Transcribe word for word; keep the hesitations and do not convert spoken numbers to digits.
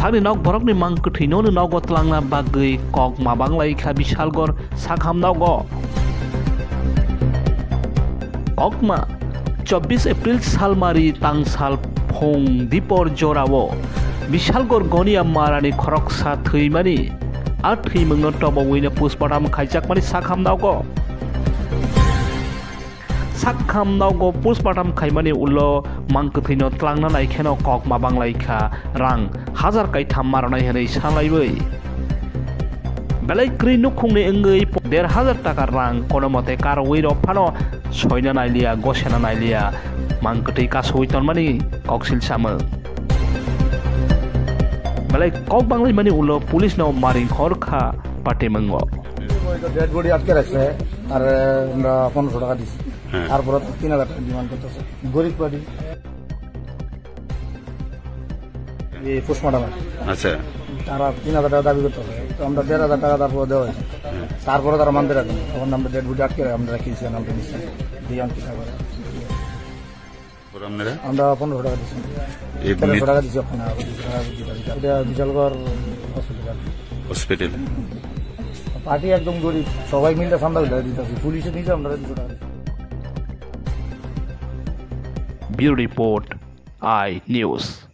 Sakni nok borokni mang kwthwino nogo twlangna bagwi kok ma banglai kha Bishalgor sakham nogo. Kokma, chobbish April salmari tangsal phung dipor jorao Bishalgor Gonia Marani khoroksa thwimani, a thwimungno tobogwino postmortem khaijakmani sakham nogo. Sakham nogo postmortem khaimani ulo mang kwthwino twlangna naikheno kok ma banglai kha rang hajar kaitham maronai hwnwi salaiwi. Belai kwrwi nukhungni wngwi der hajar taka rang kono mote karwi rok phano soina nailiya, gosena nailiya, mang kwthwi kasui tonmani koksil samung. Belai kok banglaimani ulo police no maring khor kha patimungo. Dead body আটকে রাখছে, আর আমরা পনেরোশো টাকা দিচ্ছি। হ্যাঁ। তারপরে তো তিন হাজার টাকা ডিমান্ড করতেছে। গরিব পার্টি। এই পোস্টমর্টম। আচ্ছা। তারা তিন হাজার টাকা দাবি করতেছে, তো আমরা দেড় হাজার টাকা তারপরে দেওয়া হয়েছে। হ্যাঁ। তারপরে তারা মানতে রাখেন, তখন আমরা ডেড বডি আটকে রাখে, আমরা রেখে দিচ্ছি, আমরা নিচ্ছি। দিয়ে আনতে টাকা। বড় আপনারা? আমরা পনেরোশো টাকা দিচ্ছি। এই তেরোশো মিড- টাকা দিচ্ছি ওখানে, আরো দুশো টাকা দিতে পারি। এটা বিশালগড় হসপিটাল। হসপিটাল। পার্টি একদম গরিব, সবাই মিলে চান্দা উঠে দিতে হবে। পুলিশে নিজে আমরা দুশো টাকা দিচ্ছি। Bureau Report, I News.